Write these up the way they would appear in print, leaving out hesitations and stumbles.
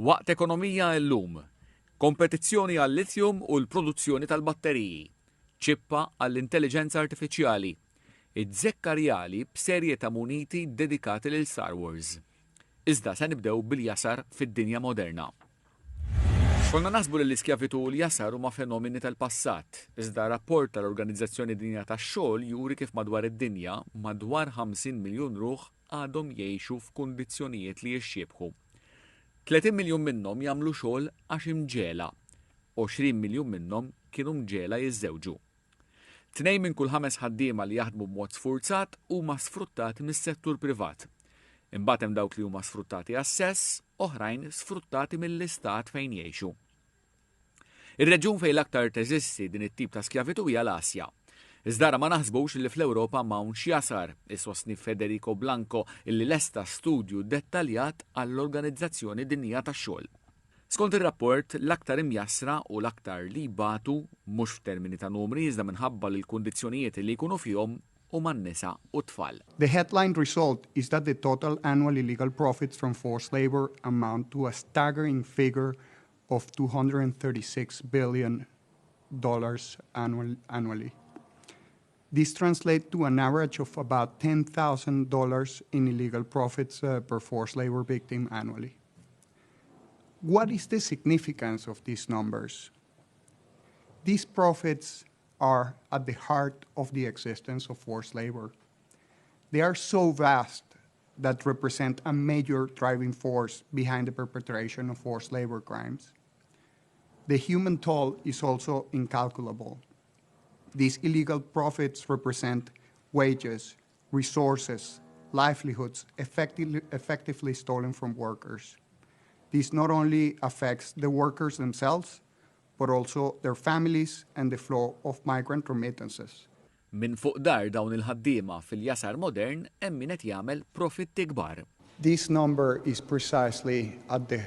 Waqt Ekonomija Illum, Kompetizzjoni għal-lithium u l-produzzjoni tal-batteriji, ċippa għall-intelliġenza artifiċjali, iz-zekka rjali b'serje ta' muniti ddedikati lil Star Wars. Iżda se nibdew bil-jasar fid-dinja moderna. Konna naħsbu li l-iskjavitu u l-jasar huma fenomeni tal-passat, iżda rapport tal-Organizzazzjoni Dinjija tax-Xogħol juri kif madwar id-dinja, madwar 50 miljun ruħ għadhom jgħixu f'kundizzjonijiet li jixxiebħu. 30 miljun minnhom jagħmlu xogħol għax imġegħla. 20 miljun minnhom kienu mġegħla jiżżewġu. Tnejn minn kull ħames ħaddiema li jaħdmu b'mod sfurzat huma sfruttati mis-settur privat. Imbagħad hemm dawk li huma sfruttati għas-sess, oħrajn sfruttati mill-istat fejn jgħixu. Ir-reġjun fejn l-aktar teżisti din it-tip ta' skjavitu hija l-Asja. Iżda ara ma naħsbux li fl-Ewropa m'hawnx jasar, isostni Federico Blanco illi lesta studju dettaljat għall-Organizzazzjoni Dinjija tax-Xogħol. Skont ir-rapport, l-aktar imjassra u l-aktar li jbatu, mhux f'termini ta' numri iżda minħabba li l-kundizzjonijiet li jkunu fihom, huma n-nisa u t-tfal. The headline result is that the total annual illegal profits from forced labor amount to a staggering figure of 236 billion dollars annual, annually. This translates to an average of about $10,000 in illegal profits uh, per forced labor victim annually. What is the significance of these numbers? These profits are at the heart of the existence of forced labor. They are so vast that represent a major driving force behind the perpetration of forced labor crimes. The human toll is also incalculable. These illegal profits represent wages, resources, livelihoods effectively, effectively stolen from workers. This not only affects the workers themselves, but also their families and the flow of migrant remittances. Minn fuq dahar dawn il-ħaddiema fil-jasar modern hemm min qed jagħmel profitti kbar. This number is precisely at the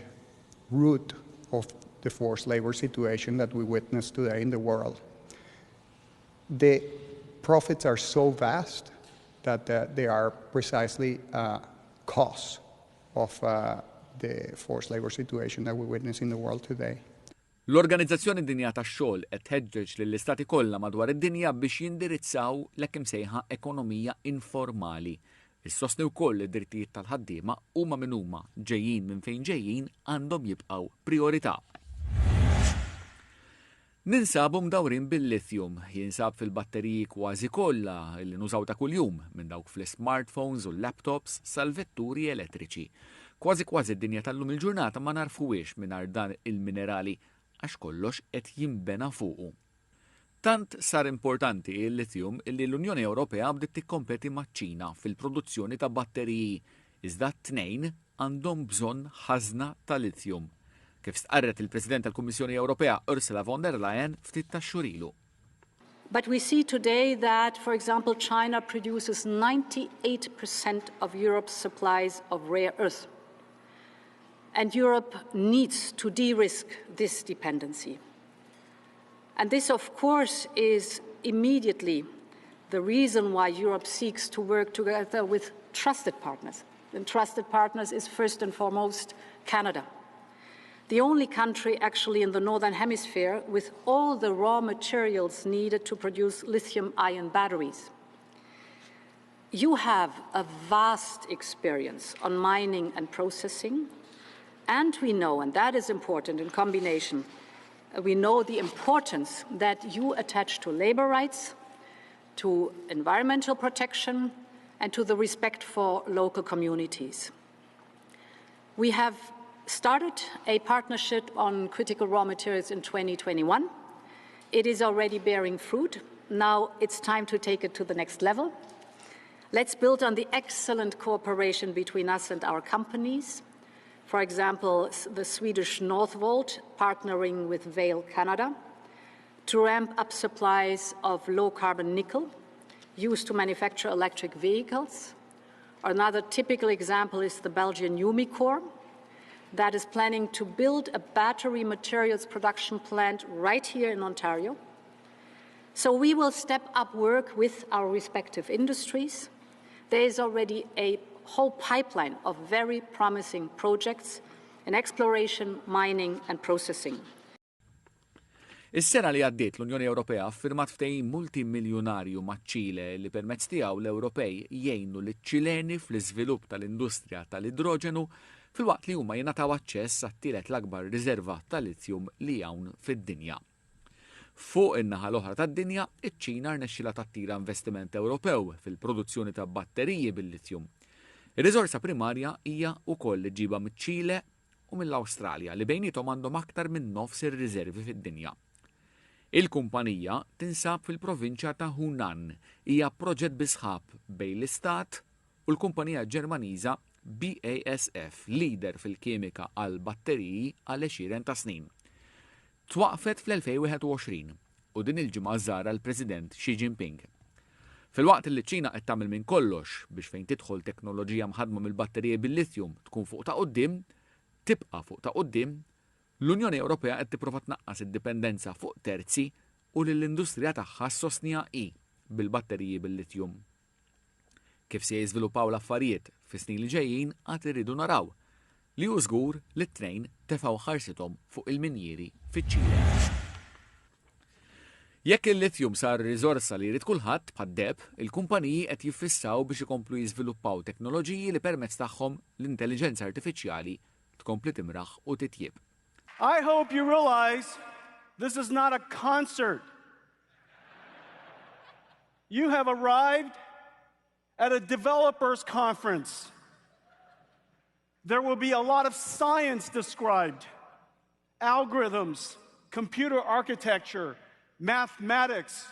root of the forced labor situation that we witness today in the world. The profits are so vast that uh, they are precisely uh, cause of uh, the forced labor situation that we witness in the world today. L-Organizzazzjoni Dinjija tax-Xogħol qed tħeġġeġ lill-istati kollha madwar id-dinja biex jindirizzaw l-hekk imsejħa ekonomija informali. Issostni wkoll li d-drittijiet tal-ħaddiema huma min huma, ġejjin minn fejn ġejjin għandhom jibqgħu prijorità. Ninsabu mdawrin bil-lithium, jinsab fil-batteriji kważi kollha li nużaw ta' kuljum, minn dawk fl-ismartphones u l-laptops sal-vetturi elettriċi. Kważi kważi d-dinja tal-lum il-ġurnata ma nagħrfuhiex mingħajr dan il-minerali għax kollox qed jinbena fuqu. Tant sar importanti il-lithium illi l-Unjoni Ewropea bdiet tikkompeti maċ-Ċina fil-produzzjoni ta' batteriji, iżda t-tnejn għandhom bżonn ħażna ta' lithium. Kif stqarret il-President tal-Kummissjoni Ewropea Ursula von der Leyen ftit tax-xhur ilu. But we see today that, for example, China produces 98% of Europe's supplies of rare earth. And Europe needs to de-risk this dependency. And this, of course, is immediately the reason why Europe seeks to work together with trusted partners. And trusted partners is first and foremost Canada. The only country actually in the Northern Hemisphere with all the raw materials needed to produce lithium-ion batteries. You have a vast experience on mining and processing, and we know, and that is important in combination, we know the importance that you attach to labor rights, to environmental protection, and to the respect for local communities. We have started a partnership on critical raw materials in 2021. It is already bearing fruit. Now it's time to take it to the next level. Let's build on the excellent cooperation between us and our companies. For example, the Swedish Northvolt partnering with Vale Canada to ramp up supplies of low-carbon nickel used to manufacture electric vehicles. Another typical example is the Belgian Umicore that is planning to build a battery materials production plant right here in Ontario. So we will step up work with our respective industries. There is already a whole pipeline of very promising projects in exploration, mining and processing. Is-sena li għaddiet l-Unjoni Ewropea ffirmat ftehim multimiljunarju maċ-Ċile li permezz tiegħu l-Ewropej jgħinu liċ-Ċileni fl-iżvilupp tal-industrija tal-idroġenu filwaqt li huma jingħataw aċċess għat-tielet l-akbar riserva ta' lithium li hawn fid-dinja. Fuq in-naħa l-oħra tad-dinja, iċ-Ċina rnexxilha tattira investiment Ewropew fil-produzzjoni ta' batteriji bil-lithium. Ir-riżorsa primarja hija wkoll li ġġibha miċ-Ċile u mill-Awstralja li bejniethom għandhom aktar minn nofs ir-riservi fid-dinja. Il-kumpanija tinsab fil-provinċja ta' Hunan, hija proġett bi sħab bejn l-Istat u l-kumpanija Ġermaniża BASF, leader fil-kimika għall-batteriji għal għexieren ta' snin. Twaqqfet fl-2021 u din il-ġimgħa żarha l-President Xi Jinping. Filwaqt li ċ-Ċina qed tagħmel minn kollox biex fejn tidħol teknoloġija mħaddma mill-batteriji bil-lithium tkun fuq ta' quddiem, tibqa' fuq ta' quddiem, l-Unjoni Ewropea qed tipprova tnaqqas id-dipendenza fuq terzi u lill-industrija tagħha ssostniha hi bil-batteriji bil-lithium. Kif se jiżviluppaw l-affarijiet fis-snin li ġejjin għad irridu naraw. Li hu żgur li t-tnejn tefgħu ħarsithom fuq il-minjieri fiċ-Ċile. Jekk il-lithium sar riżorsa li jrid kulħadd, bħad-deheb, il-kumpaniji qed jiffissaw biex ikomplu jiżviluppaw teknoloġiji li permezz tagħhom l-intelliġenza artifiċjali tkompli timraħ u titjieb. I hope you realize this is not a concert. You have arrived at a developers conference. There will be a lot of science described, algorithms, computer architecture, mathematics.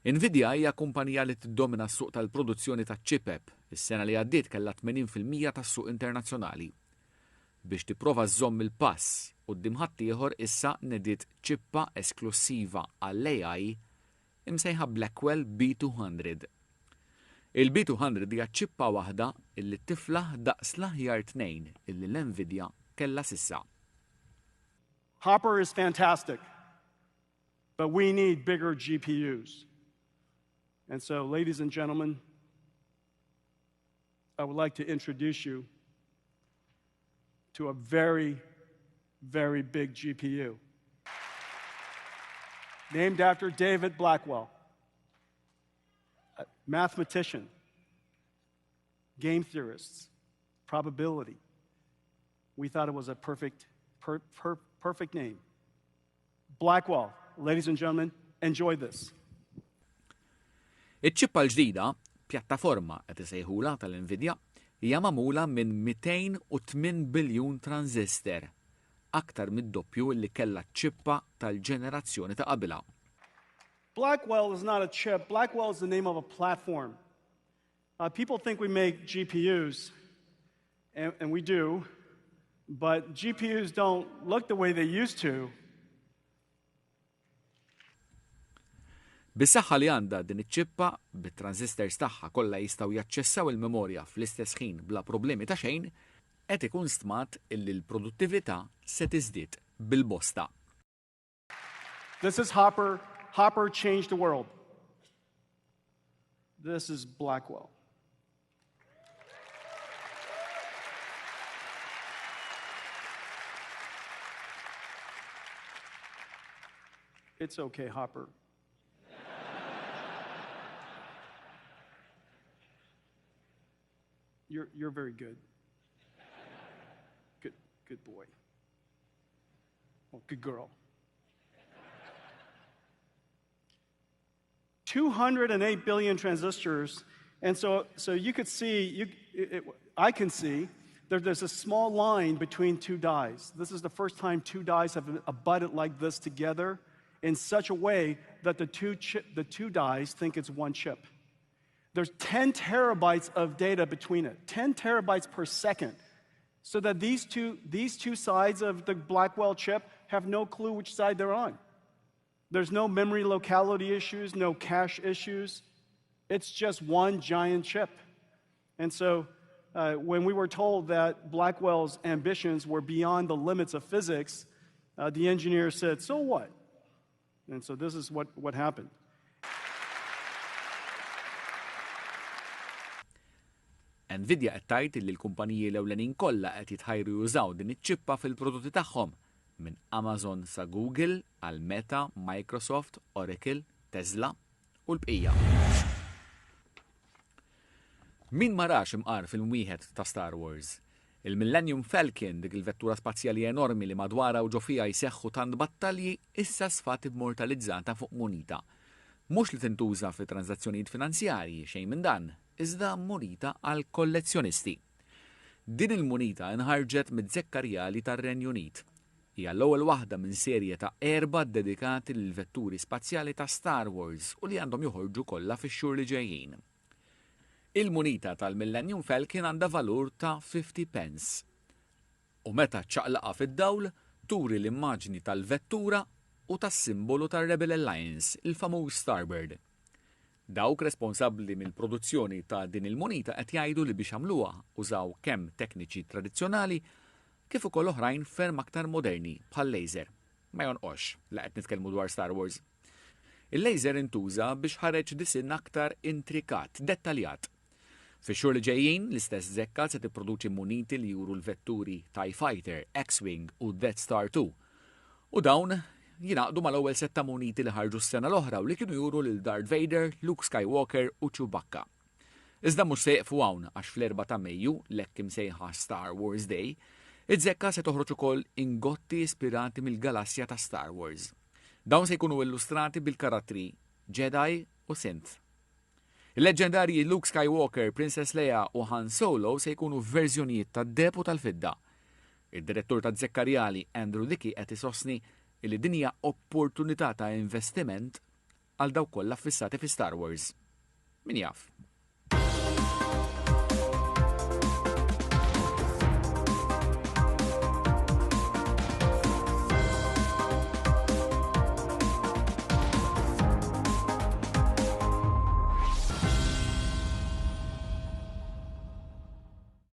Nvidia hija kumpanija li tiddomina s-suq tal-produzzjoni taċ-ċipep. Is-sena li għaddiet kellha 80% tas-suq internazzjonali. Biex tipprova żżomm il-pass quddiem ħaddieħor issa nediet ċippa esklussiva għall-AI imsejħa Blackwell B200. Il-B200 hija ċippa waħda illi tiflaħ daqs l-aħjar tnejn illi l-Nvidia kellha s'issa. Hopper is fantastic, but we need bigger GPUs. And so, ladies and gentlemen, I would like to introduce you to a very, very big GPU. Named after David Blackwell, a mathematician, game theorists, probability. We thought it was a perfect, per, per, perfect name. Blackwell, ladies and gentlemen, enjoy this. Iċ-ċippa l-ġdida, pjattaforma qed isejħulha tal-Nvidia, hija magħmula minn 208 biljun transistor, aktar mid-doppju li kellha ċ-ċippa tal-ġenerazzjoni ta' qabilha. Blackwell is not a chip. Blackwell is the name of a platform. Uh, people think we make GPUs, and, and we do, but GPUs don't look the way they used to. Bis-saħħa li għandha din iċ-ċippa, bit-transistors tagħha kollha jistgħu jaċċessaw il-memorja fl-istess ħin bla problemi ta' xejn, qed ikun stmat illi l-produttività se tiżdied bil-bosta. This is Hopper. Hopper changed the world. This is Blackwell. It's okay, Hopper. You're, you're very good. Good, good boy. Well, good girl. 208 billion transistors. And so, so you could see, you, it, I can see, there, there's a small line between two dies. This is the first time two dies have abutted like this together in such a way that the two, chip, the two dies think it's one chip. There's 10 terabytes of data between it, 10 terabytes per second, so that these two, these two sides of the Blackwell chip have no clue which side they're on. There's no memory locality issues, no cache issues. It's just one giant chip. And so uh, when we were told that Blackwell's ambitions were beyond the limits of physics, uh, the engineer said, So what? And so this is what, what happened. Nvidia qed tgħid li l-kumpaniji l-ewlenin kollha qed jitħajru jużaw din iċ-ċippa fil-prodotti tagħhom, minn Amazon sa Google għal Meta, Microsoft, Oracle, Tesla u l-bqija. Min ma rax imqar film wieħed ta' Star Wars? Il-Millennium Falcon, dik il-vettura spazjali enormi li madwarha u ġo fiha jseħħu tant battalji, issa sfat immortalizzata fuq munita. Mhux li tintuża fi tranżazzjonijiet finanzjarji, xejn minn dan, iżda munita għall-kollezzjonisti. Din il-munita inħarġet miz-Zekka Rjali tar-Renju Unit. Hija l-ewwel waħda minn serje ta' erbgħa ddedikati lill-vetturi spazjali ta' Star Wars u li għandhom joħorġu kollha fix-xhur li ġejjin. Il-munita tal-Millennium Falcon għandha valur ta' 50 pence. U meta ċċaqlaqha fid-dawl, turi l-immaġni tal-vettura u tas-simbolu tar-Rebel Alliance, il-famuż Starbird. Dawk responsabbli mill-produzzjoni ta' din il-munita qed jgħidu li biex għamluha użaw kemm tekniċi tradizzjonali kif ukoll oħrajn ferm aktar moderni bħal-laser. Ma jonqosx la qed nitkellmu dwar Star Wars. Il-laser intuża biex ħareġ disinn aktar intrikat, dettaljat. Fix-xhur li ġejjin, l-istess zekka se tipproduċi muniti li juru l-vetturi TIE Fighter, X-Wing u Death Star 2. U dawn jingħaqdu mal-ewwel sett ta' muniti li ħarġu s-sena l-oħra u li kienu juru lil Darth Vader, Luke Skywalker u Chewbacca. Iżda mhux se jieqfu hawn għax fl-4 ta' Mejju, l-hekk imsejħa Star Wars Day, iz-zekka se toħroġ ukoll ingotti ispirati mill-galassja ta' Star Wars. Dawn se jkunu illustrati bil-karattri Jedi u Sith. Il-leġġendarji Luke Skywalker, Princess Leia u Han Solo se jkunu f'verżjonijiet tad-deheb u tal-fidda. Id-direttur taz-Zekka Rjali Andrew Dickey qed isostni li din hija opportunità ta' investiment għal dawk kollha ffissati fi Star Wars. Min jaf?